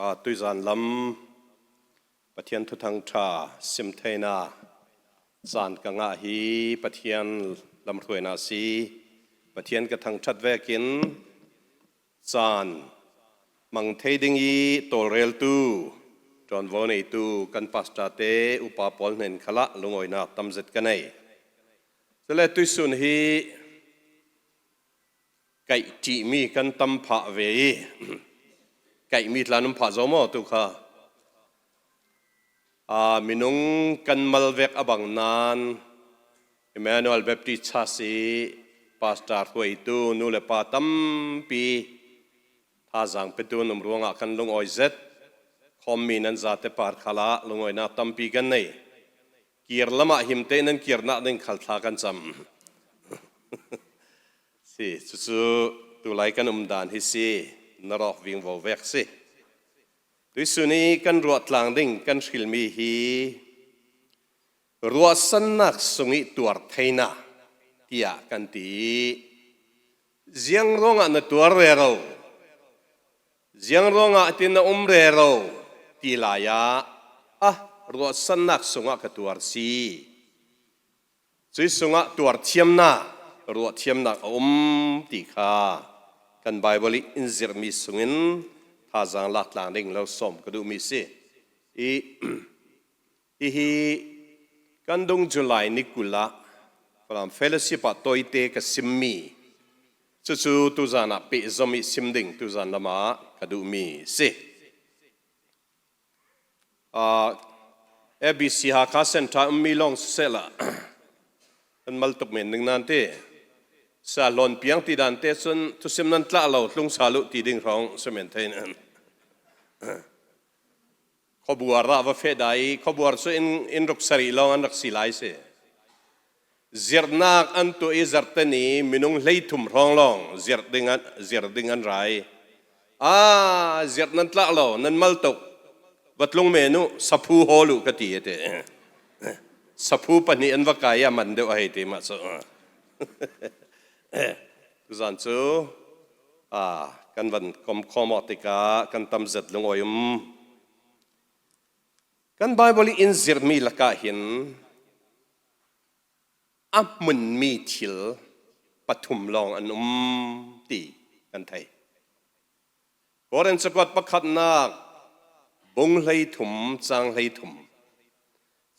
Tuizan lam Pathian thuthang ṭha simtheina caan ka ngah hi Pathian lamhruainak si. Pathian ka thangṭhat vekin caan mang thei ding i tawlreltu ṭuanvo neitu kan pastor te upa pawl hnen khalah lungawinak tamzet ka nei. Cule tuisun hi kaih ṭihmi kan tam phah ve i kaihmi tla nan phah zo maw tu kha minung kan mal vek a bang nain Emmanuel Baptist Church i pastor hruaitu nu le pa tampi thazaang petu an um ruangah kan lungawi zet khawmmi nan zate par khala lungawinak tampi kan nei. Kir lam ah him tein nan kirnak ding khal thla kan cam. Si, cucu tulai kan um dan hi si, na rawk ving vo vek si. Tuisun i kan ruah tlang ding kan hrilmi hi ruahsannak sung i tuar theina tiah kan ti i ziang ruangah na tuar rero Ziang ruangah tin na um rero ti lai ah ah ruahsannak sungah ka tuar si. Cui sungah tuar thiamnak, ruah thiamnak a um ti kha kan Bible i in zirhmi sungin thazaang lak tlang ding lo sawm ka duhmi si. I hihi kan dung July ni 20 ah Falam Fellowship ah toite ka simmi Cucu tuzan ah pehzom i sim ding tuzan lam ah ka duhmi si. ABC Hakha Center ummi lawng siseh la kan mal tuk men ding nan ti. Sa hlawn piang ti dan te cun thusim nan tlah lo tlung sa lu ti ding hrawng semen thein. Khuabuar ah va feh dai khuabuar cu in ruk sarih lawng an rak si lai si. Zirhnak an tuah i zarhten i minung 30 hrawng lawng zirh ding an rai. Ah, zirh nan tlak lo, nan mal tuk. Va tlung men u, saphu hawl u ka ti ate. Saphu pahnih an va kai a man deuh a hei ti mah cu. Tuzan cu kan van kom khawm awk tikah kan tam zet lungawi um. Kan Bible i in zirmi lakah hin a hmunmi thil pathum lawng an um ti kan thei. Korin cakuat pakhatnak bung 13 cang 13.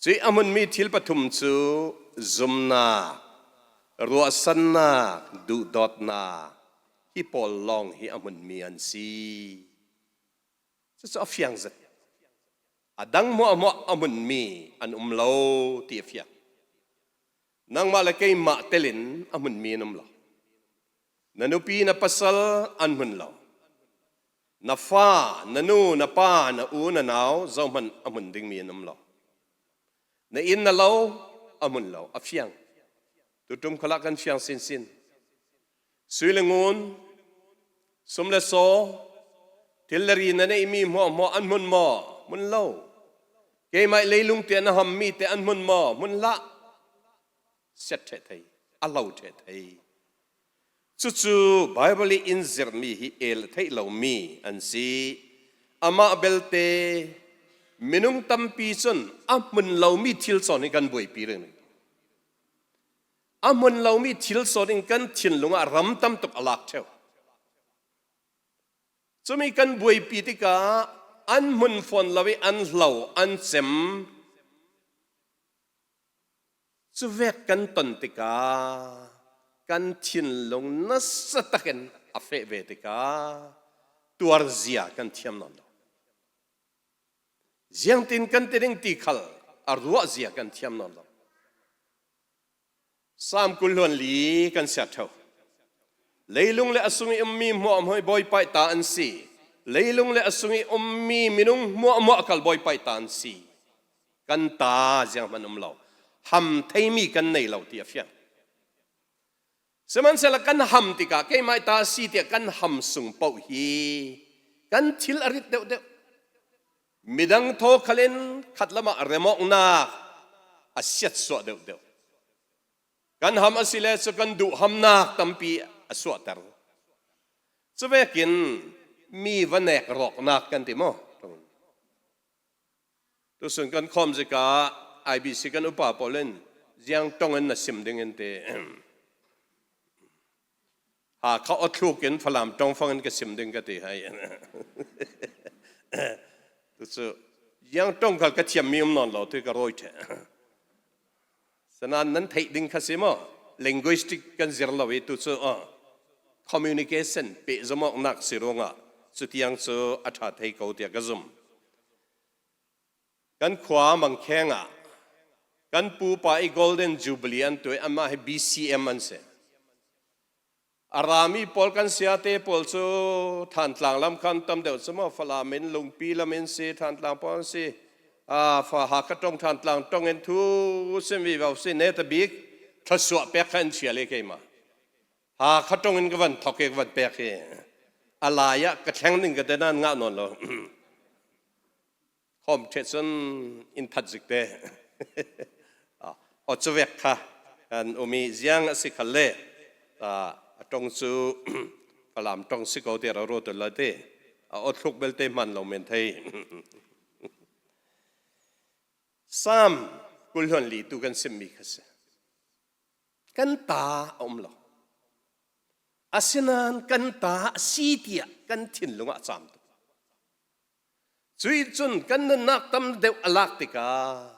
Cui a hmunmi thil pathum cu zumnak, ruahsannak, duhdawtnak hi pawl lawng hi a hmunmi an si. Cucu a fiang zet. A dang hmuahhmuah a hmunmi an um lo ti a fiang. Nangmah le keimah telin a hmunmi an um lo. Na nupi na pasal an hmun lo. Na fa, na nu, na pa, na u, na nau zohhmanh a hmun dingmi an um lo. Na inn na lo a hmun lo, a fiang. Tutum khala kan fiang sinsin. Sui le ngun, sum le saw, thil le ri na neihmi hmuahhmuah an hmun maw? Hmun lo. Keimah leilung te na hammi te an hmun maw? Hmun hlah. Set ṭhe thei, a lo ṭhe thei. Cucu Bible i in zirhmi hi el theih lomi an si. Amah belte minung tampi cun a hmun lomi thil cawn hi kan buaipi reng. A hmun lomi thil sawn in kan thinlung ah ram tam tuk a lak ṭheo. Cumi kan buaipi tikah an hmun fawn lo i an hlo, an cem. Cu vek kan ton tikah kan thinlung nasa takin a feh ve tikah tuar zia kan thiam nawn lo. Ziangtin kan ti ding ti khal a ruah zia kan thiam nawn lo. Salm 24 kan ser ṭheo. Leilung le a sung i ummi hmuahhmuah bawipa ta an si. Leilung le a sung i ummi minung hmuahhmuah kal bawipa ta an si. Kan ta ziang hmanh um lo. Ham theimi kan nei lo ti a fiang. Sihmanhsehlaw kan ham tikah keimah ta si tiah kan ham sung paoh hi kan thil a rit deuhdeuh. Midang thaw khal in khat lam ah remawknak a siatsuah deuhdeuh. Kan ham a si le cu kan duh hamnak tampi a suahter. Cuvekin mi va nek rawknak kan ti maw? Tusun kan khawm zika IBC kan upa pawl in ziang tong in na sim ding in te. Hakha awthluk in Falam tongfang in ka sim ding ka ti hai. Tucu yang tong khal ka thiam mi um non lo tu ka roi the. Sanan nan theih ding kha si mo linguistic kan zir lo i tu cu communication pe zamok nak si ruangah cutiang cu a tha thei ko tiah ka zum. Kan khua Mangkheng ah kan pupa i Golden Jubilee an tuah i anmah hi BCM an si. A rami pawl kan siate pawl cu Thantlang lam khan tam deuh cu maw Falam in Lungpi lam in si Thantlang pawl an si. Fa Hakha tong Thantlang tong in thu sim vi vau si ne ta bik thasuah pek kha in chia le keimah. Hakha tong in ka van thok i ka van pek hi. A lai ah ka thleng ding ka te nan ngah nawn lo. Khom ṭhet cun in that zik te. O cuvek kha kan um i ziang a si khal le a tong cu Falam tong si ko ti ra ro tu la te. A othluk belte hman lo men thei. Sam kulhon li tu kan simmi kha si. Kan ta a um lo. Asinain kan ta a si tiah kan thinlung ah a caam tuk. Cui cun kan nunnak tam deuh a lak tikah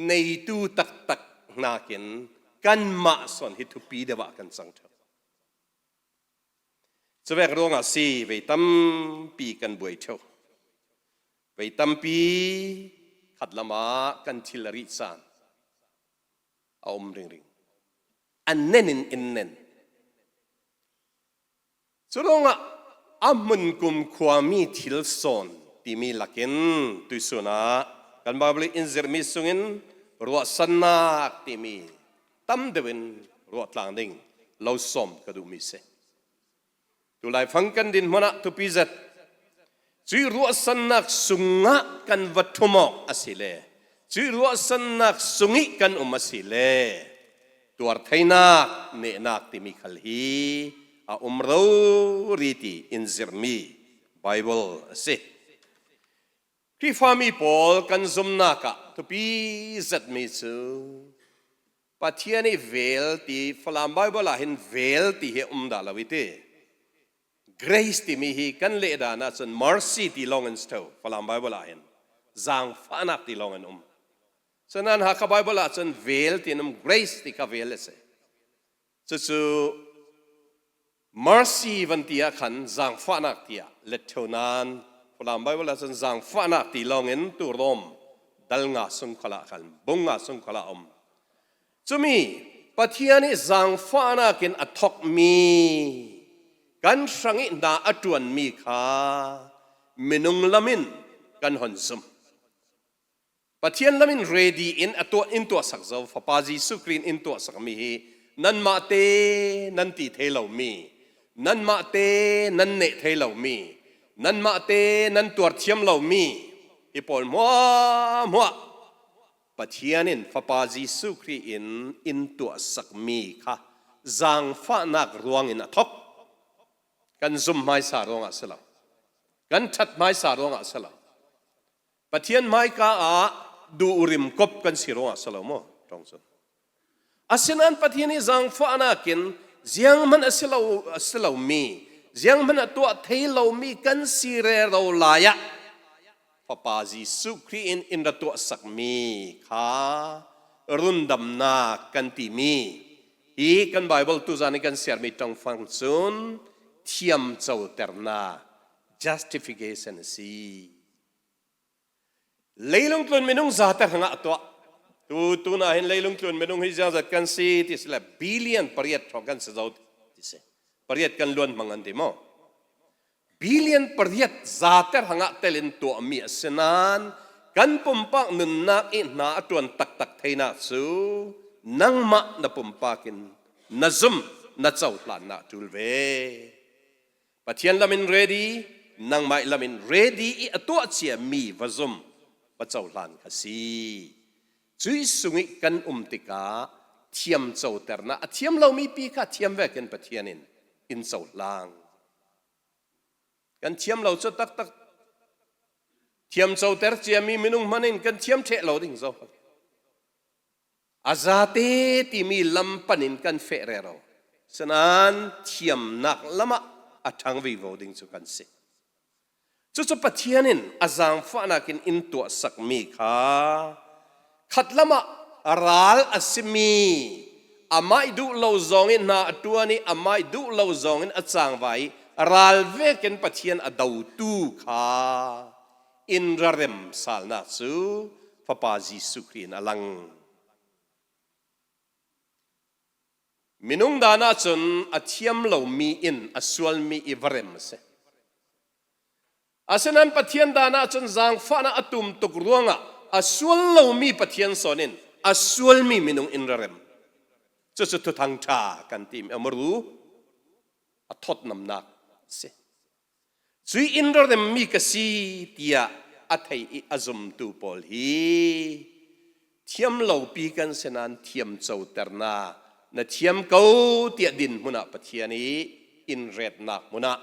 neitu taktak nakin kanmah son hi thupi deuh ah kan cang ṭheo. Cuvek ruangah si vei tampi kan buai ṭheo. Vei tampi khat lam ah kan thil a rih caan a um ringring. An nen in in nen. Cu ruangah a hmun kum khuami thil sawn timi lakin tuisun ah kan Bible in zirhmi sungin ruahsannak timi tam deuh in ruah tlang ding lo sawm ka duhmi si. Tu laifang kan din hmun ah tupi zet cui ruahsannak sungah kan va ṭhum awk a si le cui ruahsannak sung i kan um a si le tuar theinak nehnak timi khal hi a um rori ti in zirhmi Bible a si. Khrihfami pawl kan zumnak ah thupi zatmi cu Pathian i vel ti Falam Bible ah hin vel ti hi um dah lo i ti. Grace timi hi kan leh dan ahcun mercy ti lawng in sto Falam Bible ah hin zaangfahnak ti lawng in um. Sanan Hakha Bible ahcun vel ti um grace ti kha vel a si. Cucu mercy van ti ah khan zaangfahnak tiah let theo nain Falam Bible ahcun zaangfahnak ti lawng in tu Rom dal nga sung khala khan bung nga sung khala um. Cumi Pathian i zaangfahnak in a thokmi kan hrang i hna a ṭuanmi kha minung lam in kan hon zum. Pathian lam in ready in a tuah in tuah sak zo Fapa Jesuh Khrih in tuah sakmi hi nanmah te nan ti thei lomi nanmah te nan neh thei lomi nanmah te nan tuar thiam lomi hi pawl hmuahhmuah Pathian in Fapa Jesuh Khrih in in tuah sakmi kha zaangfahnak ruang in a thok kan zum hmaisa ruangah si lo kan ṭhat hmaisa ruangah si lo Pathian hmaika ah duhrim kop kan si ruangah si lo maw tong cun asinain Pathian i zaangfahnak in ziang hmanh a si lo a si lomi ziang hmanh a tuah thei lomi kan si rero lai ah Fapa Jesuh Khrih in in ra tuah sakmi kha rundamnak kan timi hi kan Bible tuzan i kan sermi tongfang cun thiamcoternak justification a si. Leilung tlun minung zate hrangah a tuah. Tu tu na hin leilung tlun minung hi ziangzat kan si ti si le billion pariat hrawng kan si zo ti si. Pariat kan luan hmang an ti maw? Billion pariat zate hrangah telin tuahmi a si nain kan pumpak nunnak i hna a tuan taktak theinak cu nangmah na pumpak in na zum na cohlannak tul ve. Pathian lam in ready, nangmah lam in ready i a tuah cia mi va zum, va cohlan kha si. Cui sung i kan um tikah thiam coternak a thiam lomi pi kha thiam vekin Pathian in in cohlang. Kan thiam lo cu taktak. Thiamcoter ciami minung hmanh in kan thiam ṭheh lo ding zo. A zate timi lam pan in kan feh rero. Sinain thiamnak lam ah a ṭhang vivo ding cu kan si. Cucu Pathian in a zaangfahnak in in tuah sakmi kha khat lam ah ral a simi amah duh lo zong in hna a ṭuan i amah duh lo zong in a cangva i ral vekin Pathian a dotu kha in rarem salnak cu Fapa Jesuh Khrih in a lang. Minung dan ahcun a thiam lomi in a sualmi i va rem a si. Asinain Pathian dan ahcun zaangfahnak a tum tuk ruangah a sual lomi Pathian sawn in a sualmi minung in ra rem. Cucu thuthang ṭha kan ti amaru a thawtnamnak a si. Cui in ra remmi ka si tiah a thei i a zumtu pawl hi thiam lopi kan si nain thiam coternak na thiam ko tiah dinhmun ah Pathian i in retnak hmun ah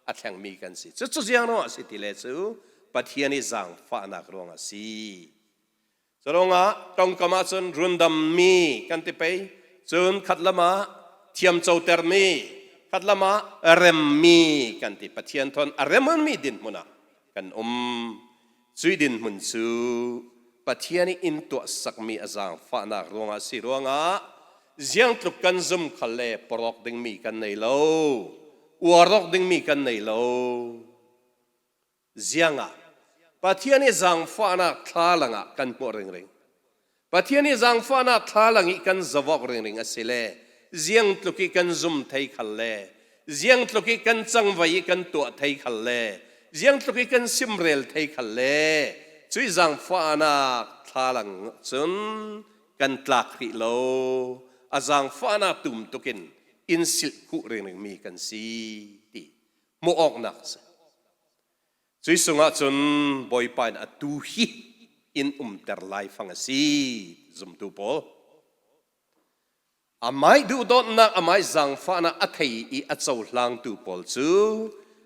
a thlengmi kan si. Cucu ziang ruangah a si ti le cu Pathian i zaangfahnak ruangah a si. Curuangah tongkam ahcun rundammi kan ti pei, cun khat lam ah thiamcotermi, khat lam ah remmi kan ti. Pathian thon a remmi dinhmun ah kan um. Cui dinhmun cu Pathian i inn tuah sakmi a zaangfahnak ruangah si ruangah ziang tluk kan zum khal le porok dingmi kan nei lo, uarok dingmi kan nei lo. Ziang ah Pathian i zaangfahnak thlalang ah kan hmuh ringring. Pathian i zaangfahnak thlalang i kan zawok ringring a si le ziang tluk i kan zum thei khal le ziang tluk i kan cangvai i kan tuah thei khal le ziang tluk i kan simrel thei khal le cui zaangfahnak thlalang cun kan tlak rih lo a zaangfahnak tum tukin in silh khuh ringring mi kan si ti hmuh awknak a si. Cui sungah cun Bawipa in atu hi in umter lai fang a si zumtu pawl. Amai duhdawtnak, amai zaangfahnak a thei i a cohlangtu pawl cu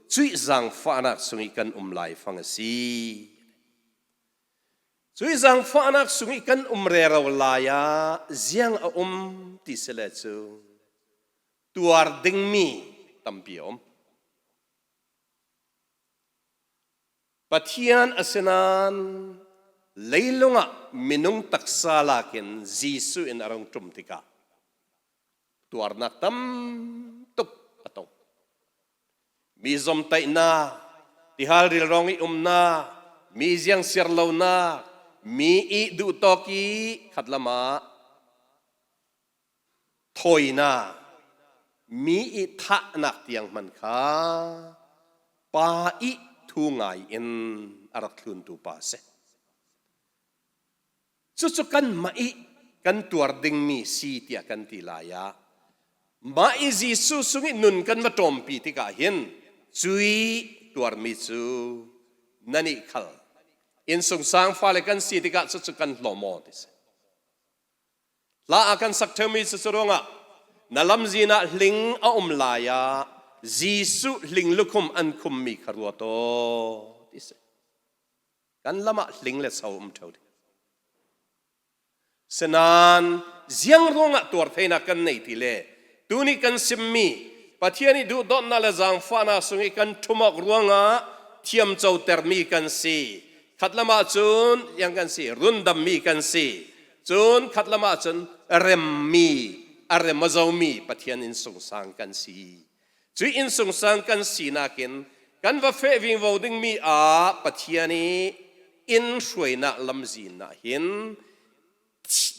cuih zaangfahnak sung i kan um lai fang a si. Cui zaangfahnak sung i kan um rero lai ah ziang a um ti si le cu tuar dingmi tampi a um. Pathian a si nain leilung ah minung taksa lakin Jesuh in a rung ṭum tikah tuarnak tam tuk a tong. Mi zomtaihnak, tihal rilrong i umnak, mi ziangsiar lonak, mi i duhtawk i khat lam ah thawinak mi i thahnak tiang hman kha pa i thu ngai in a rak thluntu pa a si. Cucu kanmah i kan tuar dingmi si tiah kan ti lai ah mah i Jesuh sung i nun kan va ṭawmpi tikah hin cui tuarmi cu nan i khal innsung sang fale kan si tikah cucu kan hlawm maw ti si. Hla a kan sak ṭheumi cucu ruangah na lamzin ah hling a um lai ah Jesuh hling lukhum an khummi kha ruat aw ti si. Kan lam ah hling le so um ṭheo ding. Senan ziang ruangah tuar theinak kan nei ti le tuni kan simmi Pathian i duhdawtnak le zaangfahnak sung i kan ṭhumawk ruangah thiamcotermi kan si. Khat lam ah cun yang kan si rundammi kan si. Cun khat lam ah cun remmi a rem a zomi Pathian inn sungsang kan si. Cui inn sungsang kan sinak in kan va feh vingvo dingmi ah Pathian i inn hruainak lamzin ah hin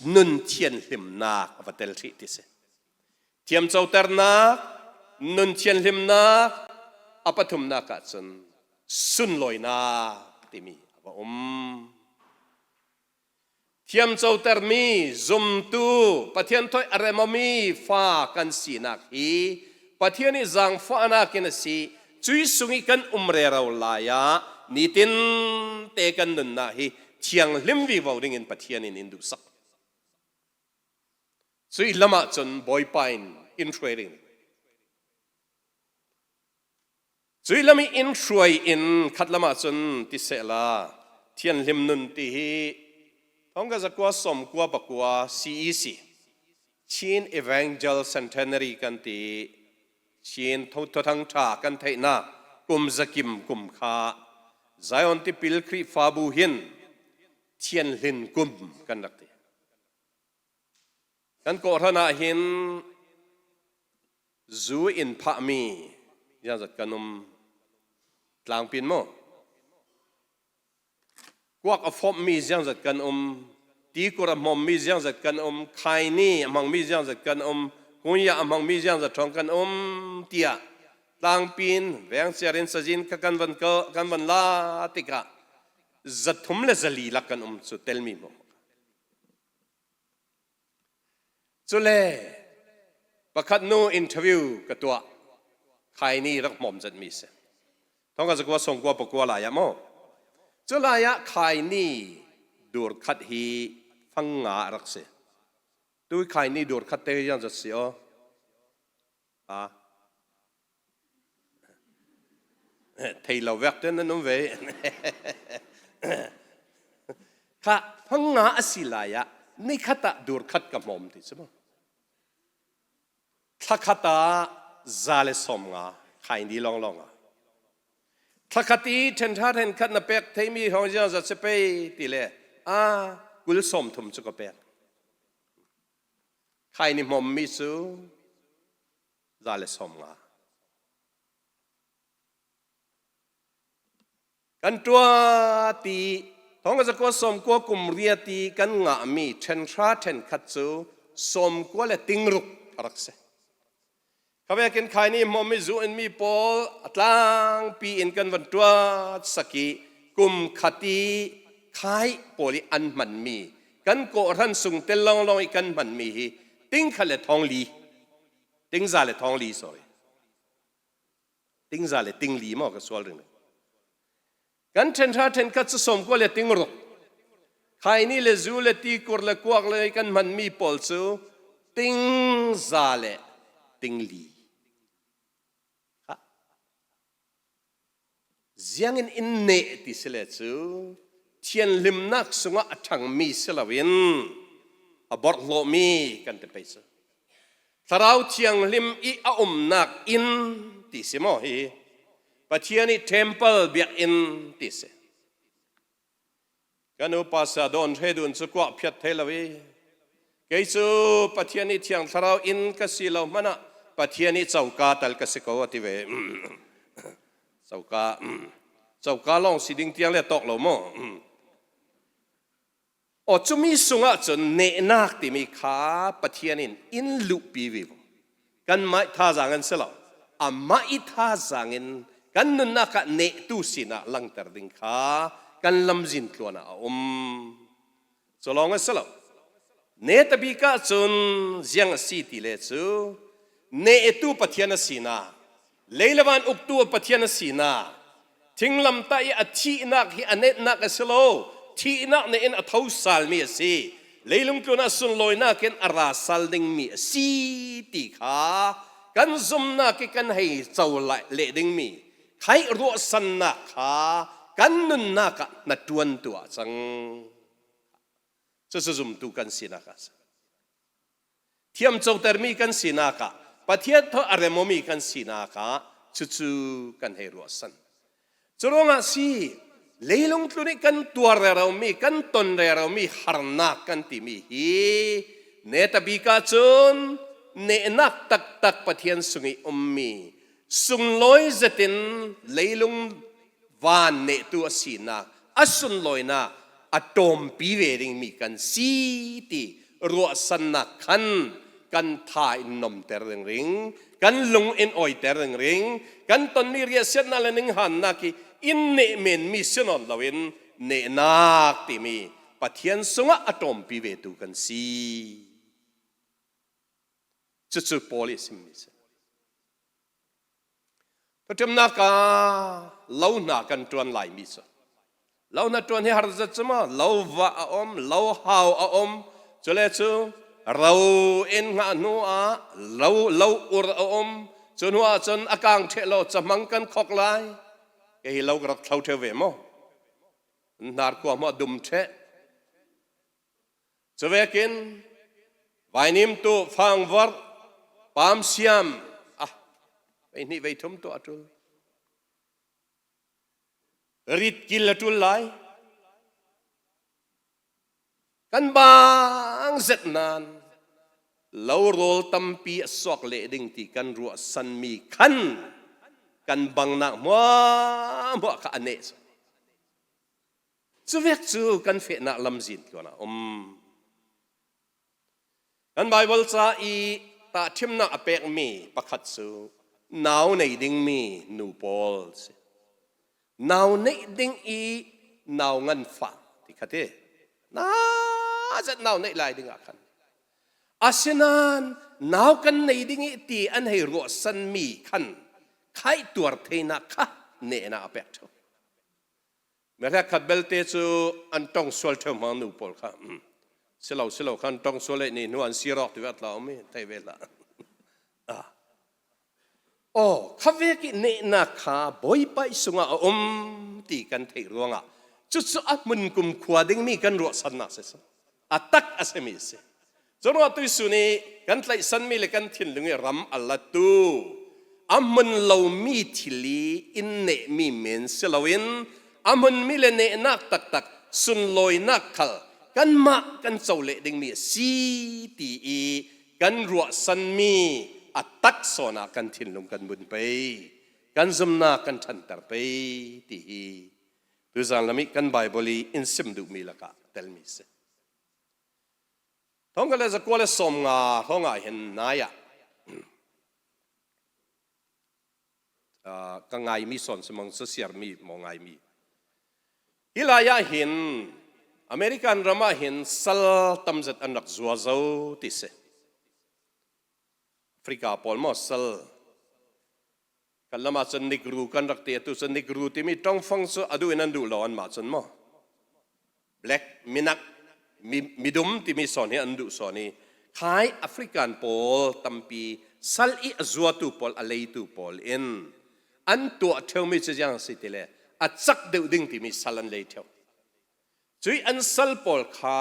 nun thianhlimnak a va tel hrih ti si. Thiamcoternak, nun thianhlimnak, a pathumnak ah cun sunlawinak timi a va um. Thiamcotermi zumtu Pathian thoi a remomi fa kan sinak hi Pathian i zaangfahnak in a si. Cui sung i kan um rero lai ah nitin te kan nunnak hi thianghlim vivo ding in Pathian in in duhsak. Cui lam ah cun Bawipa in in hruai ding. Cui lam i in hruai in khat lam ah cun ti sehla. Thianhlim nun ti hi thongka zakua sawmkua pakua CEC Chin Evangel Centenary kan ti Chin Thothang Tha kan theihnak kum zakim kum kha Zion Tipil Khrihfabu hin Thianhlin kum kan rak ti. Kan kawhhran ah hin zu in phahmi zat kan um tlangpin maw? Kuak a fawmhmi ziangzat kan um, tikur a hmawmmi ziangzat kan um, khaini a hmangmi ziangzat kan um, kunya a hmangmi ziangzat ṭhawng kan um tiah tlangpin vengciar in sazin kha kan van kan van la tikah 300 le 400 lak kan um cu telmi maw? Cule pakhat nu interview ka tuah khaini rak hmawm zatmi si. Thong ka zakua songkua pakua lai ah maw? Cu lai ah khaini dur khat hi fang nga rak si. Tu khaini dur khat te yang zat si o. A thei lo vek te nan um ve. Kha fang nga a si lai ah nikhat ah dur khat ka hmawm ti si mu. Thla khat ah 150 khaini lawnglawng ah. Thla khat i ṭhenṭha ṭhenkhat na pek theimi hong ziang zat si pei ti le a kul sawm thum cu ka pek. Khaini hmawmmi cu 150. Kan ṭua ti thong zakua sawmkua kum ria ti kan ngahmi ṭhenhra ṭhenkhat cu sawmkua le tingruk a rak si. Khavekin khaini hmawm i zu in mi pawl a tlangpi in kan van ṭuat saki kum khat i khai pawl i an hmanmi kan kawhhran sung tel lawnglawng i kan hmanmi hi tingkhat le thong li tingza le thong li sorry tingza le tingli maw ka sual ring kan ṭhenhra ṭhenkhat cu sawmkua le tingruk khaini le zu le tikur le kuak le kan hmanmi pawl cu tingza le tingli Ziangin in neh ti si le cu thianhlimnak sungah a ṭhangmi si loin a borhlawhmi kan ti pei cu. Thlarau Thianghlim i a umnak inn ti si maw hi Pathian i temple biakinn ti si. Kan upa sa don hre dun cu kuah phiat thei lo i kei cu Pathian i Thiang Thlarau inn ka si lo hmanh ah Pathian i coka tal ka si ko a ti ve. Coka coka lawng si ding tiang le tawk lo maw? Aw cumi sungah cun nehnak timi kha Pathian in in luhpi ve kanmah thazaang in si lo amah i thazaang in kan nunnak ah nehtu sinah langter ding kha kan lamzin tluan ah a um cu lawng a si lo ne tabik ah cun ziang a si ti le cu nehtu Pathian a sinak Leilevan uktu Pathian a sinak thinglamtah i a thihnak hi a netnak a si lo thihnak nih in a tho salmi a si leilung tlun ah sunlawinak in a ra sal dingmi a si ti kha kan zumnak i kan hei co leh dingmi khaih ruahsannak kha kan nunnak ah na ṭuan tu ah cang cucu zumtu kan sinak ah Thiamcotermi kan sinak ah Pathian thaw a remomi kan sinak ah cucu kan hei ruahsan. Cu ruangah si leilung tlun i kan tuar reromi kan ton reromi harnak kan timi hi netabik ah cun nehnak taktak Pathian sung i ummi sunglawi zetin leilung van nehtu a sinak a sunlawinak a ṭawmpi ve dingmi kan si ti ruahsannak khan kan tha in nomter ringring kan lung in awiter ringring kan tonmi riahsiatnak le ninghannak hi in neh menmi si nawn loin nehnak timi Pathian sungah a ṭawmpi vetu kan si. Cucu Paul i a chimmi a si. Thuṭemnak ah lo hna kan ṭuan laimi cu lo hna ṭuan hi har zat cu maw lo va a um lo hau a um cule cu ro in hngah hnu ah lo lo ur a um cu hnu ah cun a kang ṭheh lo cahmang kan khok lai kei hi lo ka rak thlo ṭheo ve maw? An hnarkua hmuah dum ṭheh. Cuvekin vainim tu fangvor pam siam ah vei hnih vei thum tu a ṭul. Rit kil a ṭul lai. Kan bang zet nan lo rawl tampi a suak leh ding ti kan ruah sanmi khan kan bangnak hmuahhmuah kha a neh. Cuvek cu kan fehnak lamzin tluan ah um. Kan Baibal ca i tahṭhimnak a pekmi pakhat cu nau nei dingmi nu pawl si. Nau neih ding i nau nganfah ti kha ti. Na zat nau neih lai ding ah khan. Asinain nau kan nei ding i ti an hei ruahsanmi khan khaih tuar theinak kha nehnak a pek ṭheo. Khat belte cu an tong sual ṭheo hmang nu pawl kha silo silo khan tong sual ni hnu an sirok ti vat la um i thei ve hlah. Aw kha vek i nehnak kha Bawipa sungah a um ti kan theih ruangah cucu a hmun kum khua dingmi kan ruahsannak si a tak a simi a si. Curuah tuisun i kan tlaihsanmi le kan thinlung i ram a latu a hmun lomi thil i in nehmi men si loin a hmunmi le nehnak taktak sunlawinak khal kanmah kan co leh dingmi a si ti i kan ruahsanmi a tak sawn ah kan thinlung kan bun pei kan zumnak kan ṭhanter pei ti hi tuzan lam i kan Bible i in sim duhmi lakah telmi si. Thongka le zakua le 50 hrawng ah hin nai ah ka ngaimi sawn simang siarmi maw ngaimi hi lai ah hin American ram ah hin sal tamzet an rak zua zo ti si Africa pawl maw sal kan lam ah cun Negro kan rak ti atu cun Negro timi tongfang cu a duh in an duh lo an mah cun maw black minak midum timi sawn hi an duh sawn i khai African pawl tampi sal i a zuatu pawl a leitu pawl in an tuah ṭheumi cu ziang si ti le a cak deuh ding timi sal an lei ṭheu cui an sal pawl kha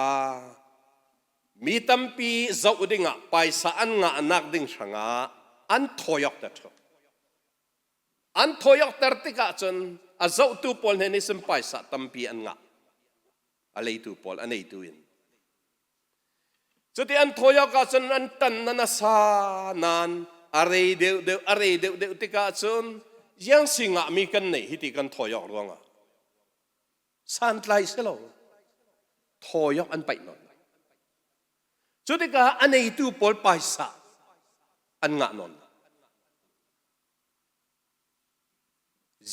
mi tampi zoh dingah paisa an ngahnak ding hrangah an thawiok ta ṭheu An thawiokter tikah cun a zohtu pawl hne nih cun paisa tampi an ngah. A leitu pawl, a neitu in. Cuti an thawiok ahcun an tan na nasa nain a rei deuh deuh a rei deuh deuh tikah cun iang si ngahmi kan nei hi ti kan thawiok ruangah santlai si lo thawiok an paih nawn. Cu tikah a neitu pawl paisa an ngah nawn.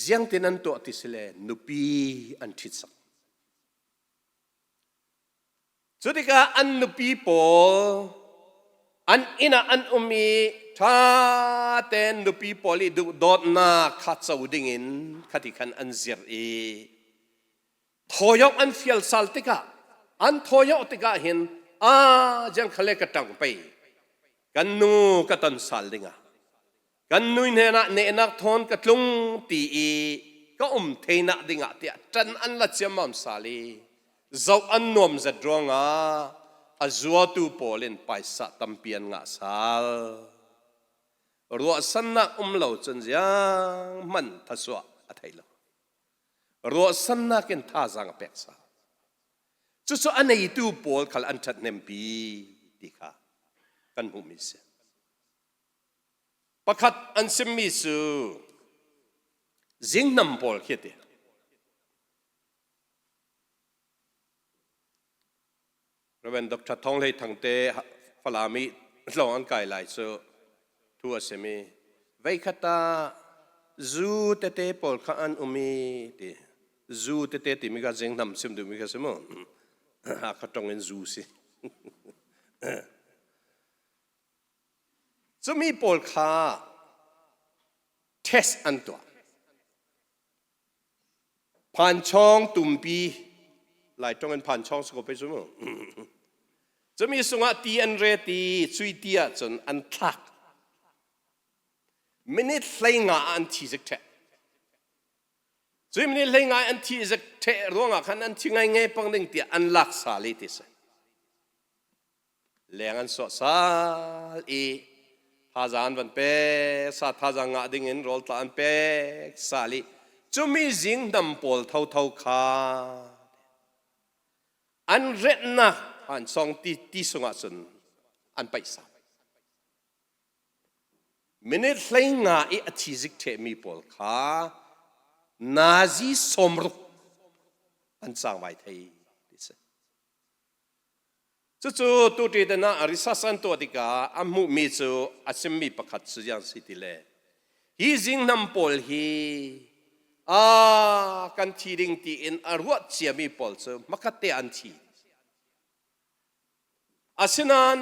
Ziangtin an tuah ti si le nupi an ṭhit sak. Cu tikah an nupi pawl an inn ah an um i ṭha tein nupi pawl i duhdawtnak kha co dingin khati khan an zir i Thawyok an fial sal tikah an thawyok tikah hin a jiang khale ka ṭang pei kan nu ka ton sal dingah kan nui hnenah nehnak thawn ka tlung ti i ka um theinak dingah tiah ṭan an la ciammam sal i zoh an nuam zet ruangah a zuatu pawl in paisa tampi an ngah sal ruahsannak um lo cun ziang hman thasuah a thei lo Ruahsannak in thazaang a pek sa. Cucu a neitu pawl khal an ṭhathnempi ti kha kan hmuhmi si. Pakhat an simmi cu zingnam pawl khi ti. Reverend Dr. Thong Hlei Thang te Falam i tlawng an kai lai cu thu a simi veikhat ah zu tete pawl kha an um i ti zu tete timi kha zingnam sim duhmi kha si mu Hakha tong in zu si cumi pawl kha test an tuah Phanchawng tumpi Laitawng in phanchawng si ko pei cu mu. Cumi sungah ti an ret i cui ti ahcun an thlak. Minute 15 ah an thi zik ṭheh. Cui minute hlei ngai an thi zek ṭheh ruangah khan an thi ngai ngai pang ding tiah an lak sal i ti si. Leng an suah sal i thazaang an van pek sa thazaang ngah ding in rawl tla an pek sal i cumi zing hnam pawl thotho kha an retnak an song ti ti sungah cun an paih sal. Minute 15 i a thi zik ṭhehmi pawl kha nazi 60 an cangvai thei ti si. Cucu tuṭi te ah research an tuah tikah a hmuhmi cu a chimmi pakhat cu ziang si ti le hi zingnam pawl hi a kan thi ding tiin a ruah ciami pawl cu hmakhat te an thi. Asinain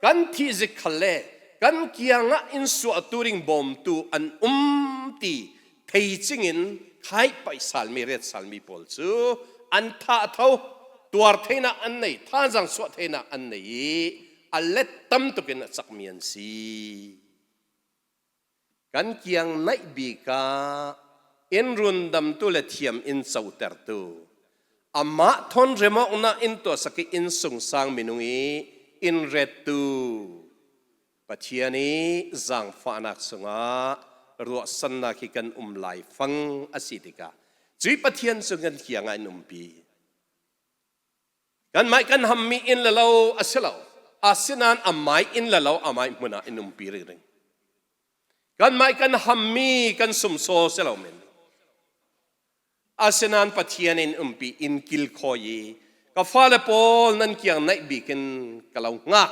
kan thih zik khal le kan kiang ah inn suahtu ding bawmtu an um ti thei cingin khai paih salmi ret salmi pawl cu an thah tho tuar theinak an nei thazaang suah theinak an nei i a let tam tukin a cakmi an si. Kan kiang naih bik ah inn rundamtu le thiam in cotertu amah thawn remawknak in tuahsak i inn sungsang minung i inn rettu Pathian i zaangfahnak sungah ruahsannak hi kan um lai fang a si tikah cui Pathian cu kan kiang ah in umpi. Kanmah kan hammi inn le lo a si lo. Asinain amai inn le lo amai hmun ah in umpi ring ring. Kanmah kan hammi kan sumsaw si lo men. Asinain Pathian in umpi in kil khawi i ka fale pawl nan kiang naih bik in ka lo ngak.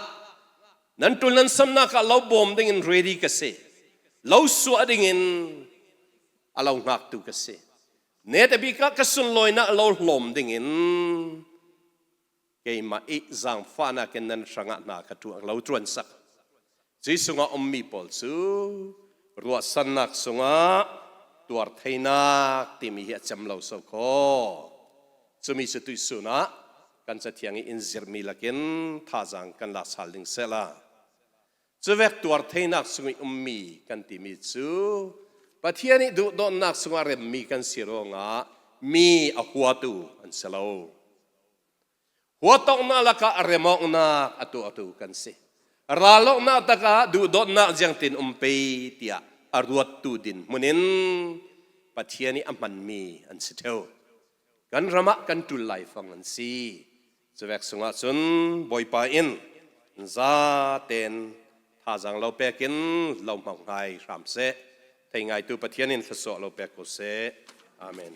Nan tul nan samnak ah lo bawm ding in ready ka si. Lo suah ding in a lo ngaktu ka si. Nete bik ah ka sunlawinak lo hlawm dingin keimah i zaangfahnak in nan hrangah hna ka ṭuan lo ṭuan sak. Cui sungah ummi pawl cu ruahsannak sungah tuar theinak timi hi a cem lo so khaw. Cumi cu tuisun ah kan cathiang i in zirmi lakin thazaang kan lak sal ding sehla. Cuvek tuar theinak sung i ummi kan timi cu Pathian i duhdawtnak sungah remmi kan si ruangah mi a huatu an si lo. Huatoknak lakah a remawknak a tuahtu kan si. Raloknak takah duhdawtnak ziangtin um pei tiah a ruattu din hmun in Pathian i a hmanmi an si theo. Kan ram ah kan ṭul laifang an si. Cuvek sungah cun Bawipa in zaten thazaang lo pek in lo hmang ngai hram seh. Thei ngaitu Pathian in thluachuah lo pek ko seh. Amen.